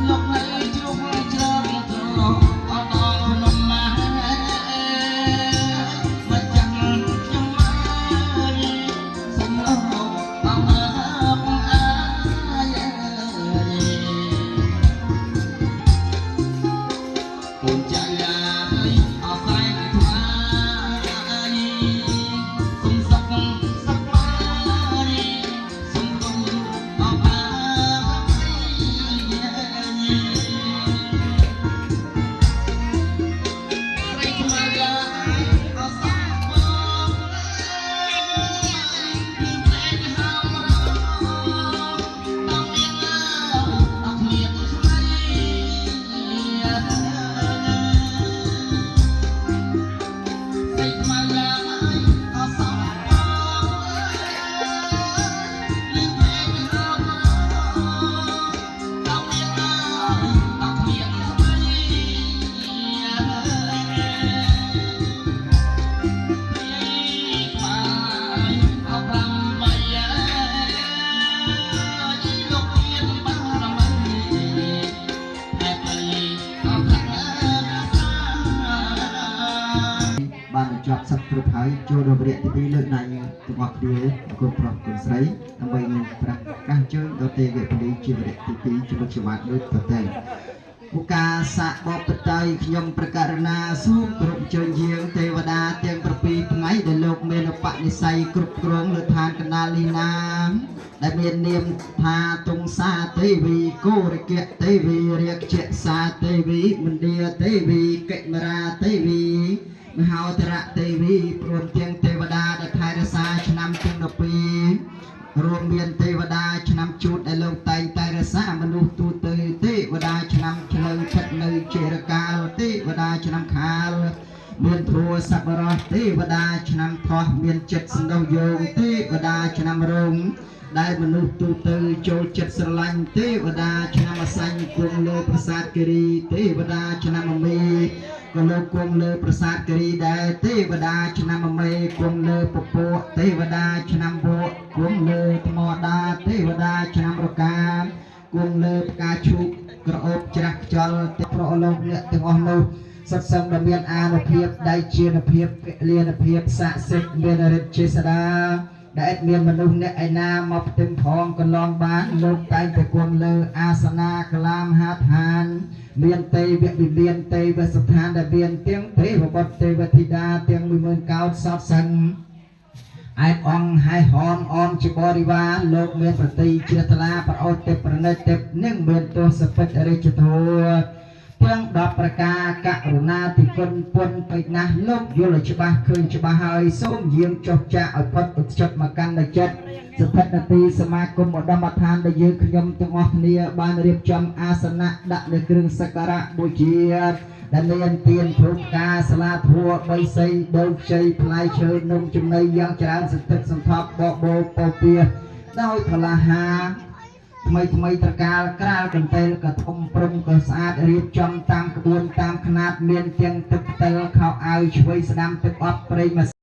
លោកនៅជ្រុះជ្រើមត្រឡប់អត់ដល់ភ្នំម៉ាមកចាំខ្ញុំមកសុំលោកអមអាយកូនចៅអាយអស័យថ្លៃសុំសុខសប្បាយសុំគុំអបា ស្រីខ្មៅឡាយអសងបងគឺផ្លែហោមរដល់មានអត់មានស្រីស្រីខ្មៅឡាយអសងបងគឺផ្លែហោមរដល់មានអត់មានស្រី បានបញ្ចប់សពគ្រប់ហើយចូលដល់វគ្គទី2លើកដៃទាំងអស់គ្នាគុំប្រុសគុំស្រីដើម្បីនឹងប្រកាសជើញដល់ទេវពលីជាវគ្គទី2ជាមួយខ្ញុំបាទដូចតទៅឧកាសៈបបតៃខ្ញុំប្រកាសណាសូមគោរពជើញយាងទេវតាទាំង7ថ្ងៃដែលលោកមានឧបនិស្ស័យគ្រប់គ្រងលើឋានកណ្ដាលនេះណាដែលមាននាមថាទង្សាទេវីគោរិកៈទេវីរាជសាទេវីមន្តាទេវីកិមរាទេវី មហោធរៈទេវីព្រមទាំងទេវតាដែលថែរក្សាឆ្នាំទាំង12រួមមានទេវតាឆ្នាំជូតដែលលោកតែងតែរក្សាមនុស្សទូទៅទេវតាឆ្នាំឆ្លូវឋិតនៅជារកាលទេវតាឆ្នាំខាលមានធัวសប្បុរសទេវតាឆ្នាំថោះមានចិត្តសន្តោសយោងទេវតាឆ្នាំរងដែលមនុស្សទូទៅចូលចិត្តស្រឡាញ់ទេវតាឆ្នាំអសាញ់គង់លើប្រាសាទគិរីទេវតាឆ្នាំមមី ក៏លោកគង់លើប្រាសាទគិរីដែរទេវតាឆ្នាំមេគង់លើពពួកទេវតាឆ្នាំវកគង់លើថ្មដាទេវតាឆ្នាំរកាគង់លើផ្កាឈូកក្រអូបច្រាស់ខ្យល់ទេប្រលោកអ្នកទាំងអស់នោះសុទ្ធសឹងតែមានអានុភាពដៃជានុភាពពលានុភាពស័ក្តិសិទ្ធិមានរិទ្ធចេស្តាដែលឥតមានមនុស្សអ្នកឯណាមកផ្ទឹមផងកន្លងបានលោកតែងតែគង់លើអាសនាកលាមហាឋាន មានទេវវិមានទេវស្ថានដែលមានទាំងទេវបុត្រទេវធីតាទាំង10000កោដសតសឹងឯកអង្គហើយហមអមជាបរិវារលោកមានប្រតិជ្រះថ្លាប្រអូតទេពប្រណិតទេពនិងមានទសពិតរាជធរទាំង10ប្រការករុណាធិគុណពុនពេចណាស់លោកយល់ឲ្យច្បាស់ឃើញច្បាស់ហើយសូមយាងចុះចាកឲ្យផុតឧត្តមកកាន់ដល់ចិត្តស្ថិតនទីសមាគមឧត្តមដ្ឋានដែលយើងខ្ញុំទាំងអស់គ្នាបានរៀបចំអាសនៈដាក់នៅគ្រឿងសក្ការៈបូជាដែលមានទានធូបផ្កាស្លាធัวបីសីដូងខ្ចីផ្លែឈើនំចំណីយ៉ាងច្រើនសន្ធឹកសន្ធាប់បបោពោពៀដោយផលាហា ថ្មីថ្មីត្រកាលក្រាលកន្ទេលក៏ធំព្រំក៏ស្អាតរៀបចំតាមក្បួនតាមខ្នាតមានទាំងទឹកផ្តិលខោអាវឆ្វេងស្ដាំទឹកអប់ប្រេងម្ស